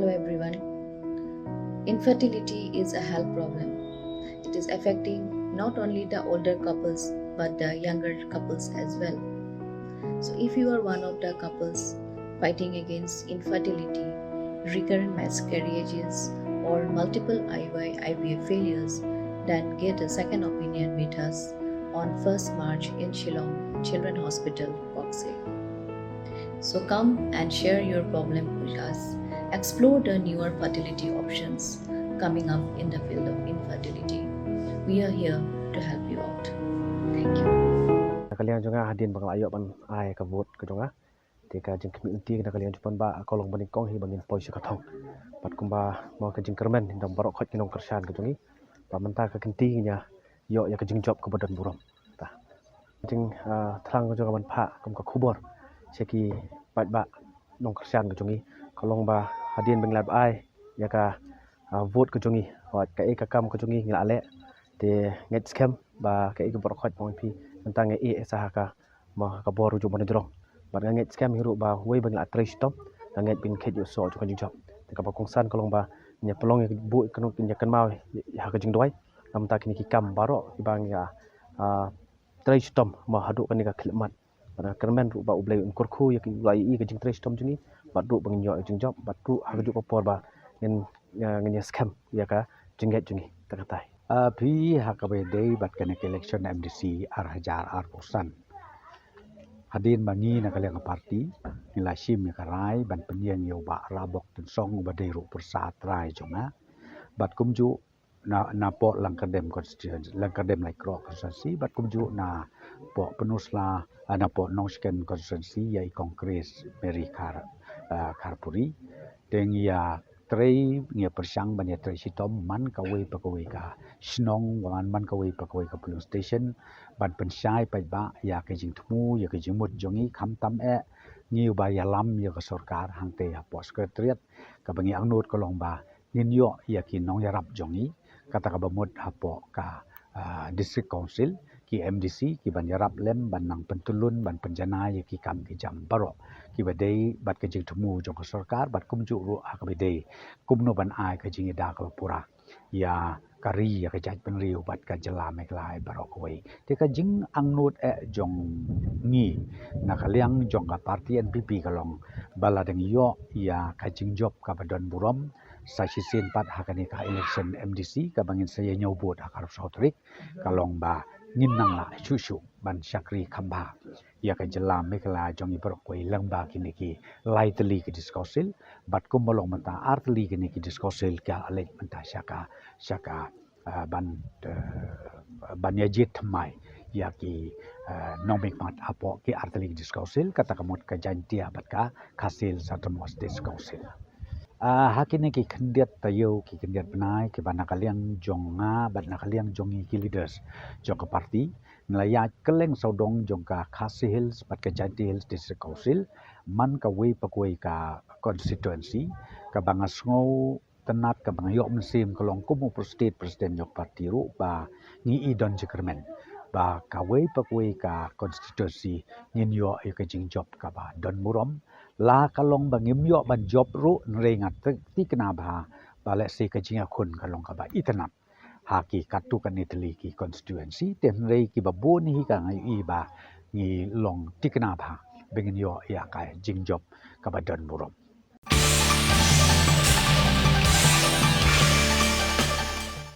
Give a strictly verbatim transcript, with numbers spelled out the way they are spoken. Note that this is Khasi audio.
Hello everyone. Infertility is a health problem. It is affecting not only the older couples but the younger couples as well. So if you are one of the couples fighting against infertility, recurrent miscarriages, or multiple I U I I V F failures, then get a second opinion with us on first March in Shillong Children Hospital, Koksai. So come and share your problem with us. Explore the newer fertility options coming up in the field of infertility. We are here to help you out. Thank you. Na ka liang jong nga, hadien ba nga la ïoh ban ai ka vote ka jong nga, te ka jingkhmih lynti na ka liang jong phi ba ka long ba nyngkong hi ba ngin poi sha ka thong. Bad kumba mo ka jingkyrmen, ïa baroh khoit ki nongkyrshan ka jong ngi, ba mynta ka kynti ngin ïa ïoh ïa ka jingjop kaba don burom. Ta jing, ah, thrang ka jong ka ban phah kum ka khubor sha ki paidbah nongkyrshan ka jong ngi, ka long ba hadien ba ngi la ai ïa ka, ah, vote ka jong ngi, wat kaei ka kam ka jong ngi ngi la leh, te ngeit skhem ba kaei ka baroh khoit ba ngi phi, mynta ngi ïeh sa ha ka, mo, ha ka bor ruh jong ba na jrong. Bad nga ngeit skhem hi ruh ba wei ba ngi la trei shitom, nga ngeit ba ngin kheit ïa u soh jong ka jingjop. Te kaba kongsan ka long ba ngin ïa pynlong ïa ka buh ka nut, ngin ïa kynmaw ha ka jingduwai. Namar kine ki kam baroh kiba ngi ïa, ah, trei shitom mo haduh kane ka khyllipmat. Bad nga kyrmen ruh ba U Blei un kyrkhu ïa ki, la ïohi ka jingtrei shitom jong ngi, bad ruh ba ngin ïoh ïa ka jingjop, bad ruh ha kajuh ka por ba ngin, ah, ngin ïa skhem ïa ka jingngeit jong ngi. Ta katai. Ah, phi, ha kaba ïadei bad kane ka election M D C ar hajar arphew san, hadien ba ngi na ka liang ka party ngi la shim ïa ka rai ban pynïeng ïa u Bah Rabok Tynsong uba dei ruh u pyrsa trai jong nga. Bad kumjuh na, napoh Langkyrdem constituency, Langkyrdem Laitkrod constituency, bad kumjuh napoh Pynursla, ah, napoh Nongshken constituency ïa i Kong Grace Mary Khar, ah, Kharpuri. Te ngi ïa trei, ngi ïa pyrshang ban ïa trei shitom man kawei pa kawei ka shnong, man, man kawei pa kawei ka polling station, ban pynshai paidbah ïa ka jingthmu, ïa ka jingmut jong ngi, khamtam eh ngi uba ïalam ïa ka sorkar hangtei hapoh Secretariat. Kaba ngi angnud ka long ba ngin ïoh ïa ki nongïarap jong ngi, kata kaba mut hapoh ka, ah, District Council, ki M D C, ki ban ïarap lem ban nang pyntyllun, ban pynjanai ïa ki kam ki jam baroh kiba dei bad ka jingthmu jong ka sorkar, bad kumjuh ruh ha kaba dei kumno ban ai ka jingïada kaba pura ïa ka ri, ïa ka jaitbynriew bad ka jylla Meghalaya baroh kawei. Te ka jingangnud eh jong ngi na ka liang jong ka party N P P ka long ba la dang ïoh ïa ka jingjop kaba don burom sa shisien pat ha kane ka election M D C kaba ngin sa ïa ñiew vote ha ka arphew saw tarik, ka long ba ngin nang lah shuh shuh ban shakri khambha ïa ka jylla Meghalaya jong ngi baroh kawei lyngba kine ki lai tylli ki District Council, bad kumba long mynta ar tylli kine ki District Council ki la leit mynta sha ka, sha ka, ah, ban, eh, ban ïa jied thymmai ïa ki, eh, nongmihkhmat hapoh ki ar tylli ki District Council, kata ka mut ka Jaintia bad ka Khasi Hills Autonomous District Council. Ah, ha kine ki khyndiat taïew, ki khyndiat bnai kiba na ka liang jong nga bad na ka liang jong ngi ki leaders jong ka party, ngi la ïaid kylleng sawdong jong ka Khasi Hills bad ka Jaintia Hills District Council, man kawei pa kawei ka constituency, kaba nga sngewtynnat, kaba nga ïoh mynsiem ka long kum u State President jong ka party ruh ba ngi i don jingkyrmen ba kawei pa kawei ka constituency ngin ïoh ïa ka jingjop kaba don burom. La ka long ba ngim ïoh ban jop ruh, hynrei nga thikna bha ba lehse ka jingïakhun ka long kaba itynnat ha ki katto katne tylli ki constituency, te hynrei kiba bun hi ka nga ïohi ba ngi long thikna bha ba ngin ïoh ïa ka jingjop kaba don burom.